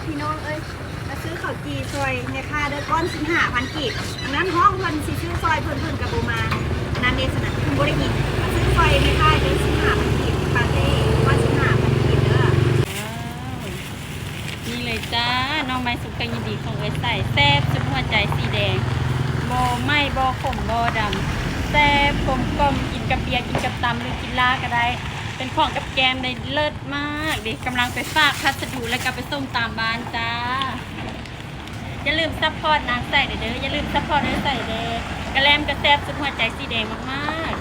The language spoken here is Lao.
ພີ່ນ້ອງເອີຍ ມາຊື້ເຂົ້າຈີ່ຊ່ອຍແມ່ຄ້າເດີ ກ້ອນສິບຫ້າພັນກີບ. ອັນນັ້ນຮ້ອງເພິ່ນຊິຊື້ຊ່ອຍເພິ່ນ ເພິ່ນກໍບໍ່ມາ. ນັ້ນເດ້ ສະນັ້ນເພິ່ນບໍ່ໄດ້ຍິນ. ມາຊື້ຊ່ອຍແມ່ຄ້າເດີ ສິບຫ້າພັນກີບ ປາເຕ້ ກ້ອນສິບຫ້າພັນກີບເດີ. ນີ້ເລີຍຈ້າ ໜໍ່ໄມ້ສຸກ ກໍຍິນດີຂອງເອື້ອຍໃສ່ ແຊບສຸດຫົວໃຈ ສີແດງ ບໍ່ໄໝ້ ບໍ່ຂົມ ບໍ່ດຳ ແຊບກົມກ່ອມ ກິນກັບເບຍ ກິນກັບຕຳ ຫຼືກິນລາກໍໄດ້ ເປັນຂອງກັບແກ້ມໄດ້ເລີດມາກເດ້. ກຳລັງໄປຝາກພັດສະດຸ ແລ້ວກໍໄປສົ່ງຕາມບ້ານຈ້າ. ຢ່າລືມຊັບພອດນາງໃສ່ເດີ ຢ່າລືມຊັບພອດເອື້ອຍໃສ່ເດີ. ກະແລັມກະແຊບສຸດຫົວໃຈ ສີແດງມາກ